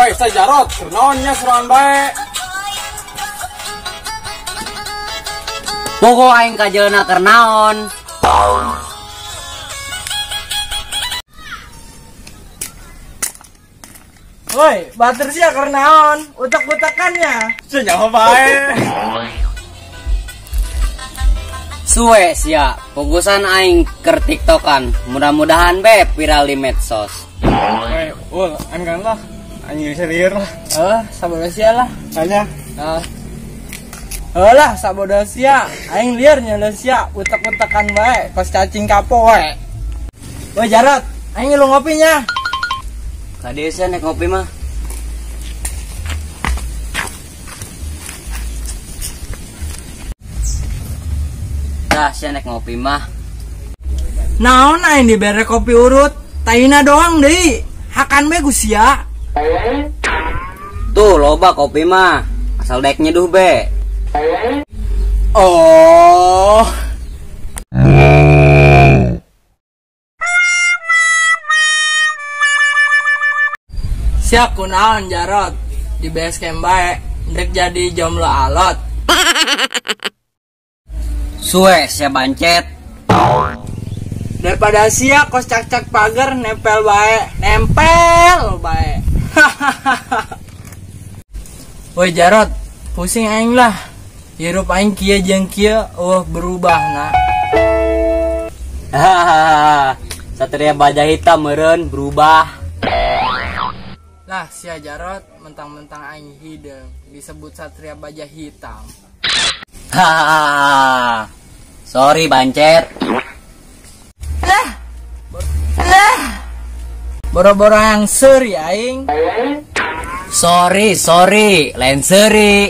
Woi, saya Jarot, naonnya serangan bae. Pokok aing kajeuna keur naon. Woi, batur sia keur naon? Utak-utakannya. Sia nyaho bae. Suwe sia, fokusan aing keur TikTokan. Mudah-mudahan be viral di medsos. Woi, ul, aing kan lah. Aing bisa lieur lah. Sabodo sia lah. Tanya. Lah, sabodo sia. Aing lieur nyeleuh sia, utek-utekan bae, kos cacing kapo we. Woi Jarot, aing ngilu ngopinya. Ka dieu sia nek ngopi mah. Tah sia nek ngopi mah. Naon aing dibere kopi urut, taina doang deui. Hakan bae ku sia. Tuh loba kopi mah, asal daek nyeduh be. Oh. Sia kunaon Jarot di base camp bae, ndek jadi jomblo alot. Suwe sia bancet. Daripada sia kos cak-cak pagar nempel bae, nempel bae. Woi Jarot, pusing aing lah. Hirup aing kieu jeung kieu eueuh berubah na. Hahaha. Satria baja hitam meureun berubah. Lah sia Jarot, mentang-mentang aing hideung disebut satria baja hitam. Hahaha. Sorry bancet. Lah. Lah. Boro-boro yang seri aing. Sorry, sorry, lain seri.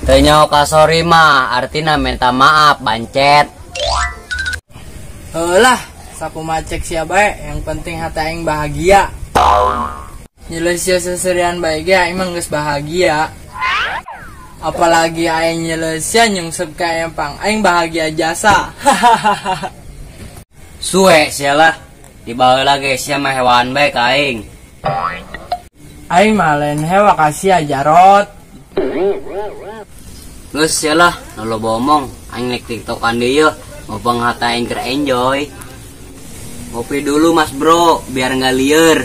Teu nyaho ka sorry mah artina minta maaf bancet. Heulah, sakumaha cek sia bae, yang penting hati aing bahagia. Nyeleuh sia seserian bae ge aing mah geus bahagia. Apalagi aing nyeleuh sia nyungsep ka empang, aing bahagia jasa. Suwe sia lah. Dibawa lagi sia mah hewan bae ka aing. Aing mah lain hewa ka sia Jarot. Geus sia lah, nu loba omong, aing nek TikTokan deui yeuh, ngopeng hati aing keur enjoy. Ngopi dulu Mas Bro, biar nggak lieur.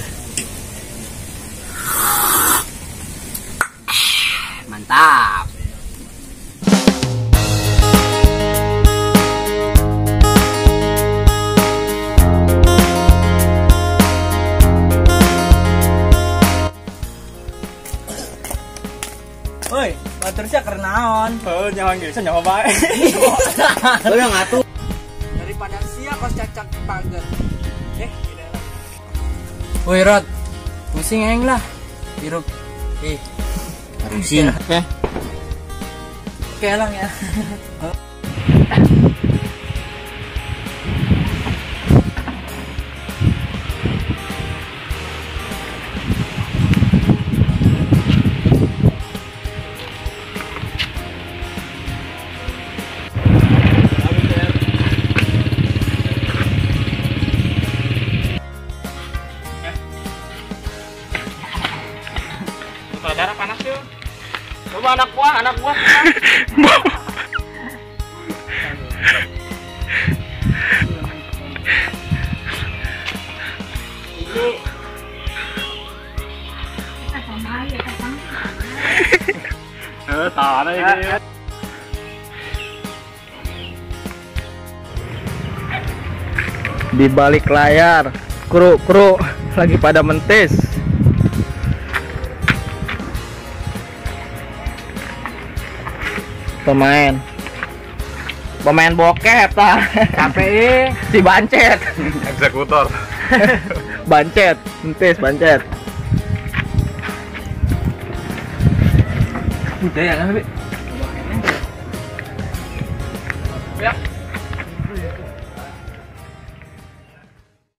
Mantap. Woi, batur sia keur naon? Heuh, nyaho geus nyaho bae. Heuh ngatuh. Daripada sia kos cacak pagar. Woi Rot, pusing aing lah. Hirup. Pusing. Oke. Oke lang ya. Darah panas yuk. Coba anak buah, anak buah. Ini. Di balik layar, kru-kru lagi pada mentis. Pemain bokep lah. KPI si bancet, eksekutor. Bancet, mentis bancet. Udah ya, Bi. Ya.